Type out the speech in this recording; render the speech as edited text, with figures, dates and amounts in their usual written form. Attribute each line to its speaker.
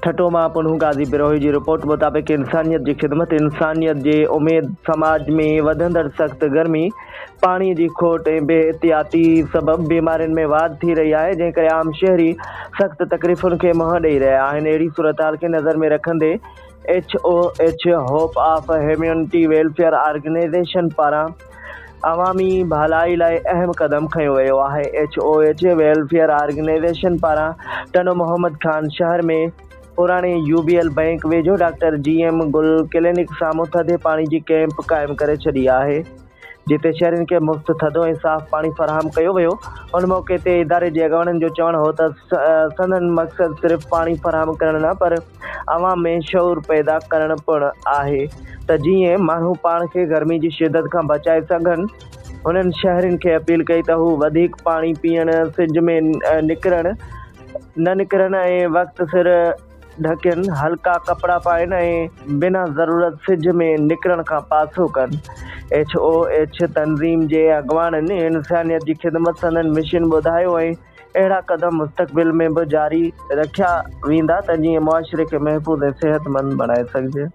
Speaker 1: ٺٽو مان پنهون غازي بروهي جي رپورٽ مطابق انسانيت جي خدمت انسانيت جي اميد سماج ۾ وڌندڙ سخت گرمي، پاڻي جي کوٽ ۽ بي احتياطي سبب بيمارين ۾ واڌ ٿي رهي آهي جنهن ڪري عام شهري سخت تڪليفن کي منهن ڏئي رهيا آهن اهڙي صورتحال کي نظر ۾ رکندي H O H hope of humanity welfare organisation پاران عوامي ڀلائي لاء اهم قدم کنيو ويو آهي. H O H welfare organisation پاران ٽنڊو محمد خان شهر ۾ پراڻي يو بي ايل بئنڪ ويجهو doctor G M Gul clinic سامهون ٿڌي پاڻي جي ڪئمپ قائم ڪري ڇڏي آهي جتي شهرين کي مفت ٿڌو ۽ صاف پاڻي فراهم ڪيو ويو. ان موقعي تي اداري جي اڳواڻن جو چوڻ هو ته سندن مقصد صرف پاڻي فراهم ڪرڻ نه پر عوام ۾ شعور پيدا ڪرڻ پڻ آهي ته جيئن ماڻهو پاڻ کي گرمي جي شدت کان بچائي سگهن. هنن شهرين کي اپيل ڪئي ته هو وڌيڪ پاڻي پيئڻ، سج ۾ نڪرڻ نه نڪرن ۽ وقت سر ڍڪين، هلڪا ڪپڙا پائين ۽ بنا ضرورت سج ۾ نڪرڻ کان پاسو ڪن. ايڇ او ايڇ تنظيم جي اڳواڻن انسانيت جي خدمت سندن مشن ٻڌايو ۽ اهڙا قدم مستقبل ۾ به جاري رکيا ويندا ته جيئن معاشري کي محفوظ ۽ صحتمند بڻائي سگهجي.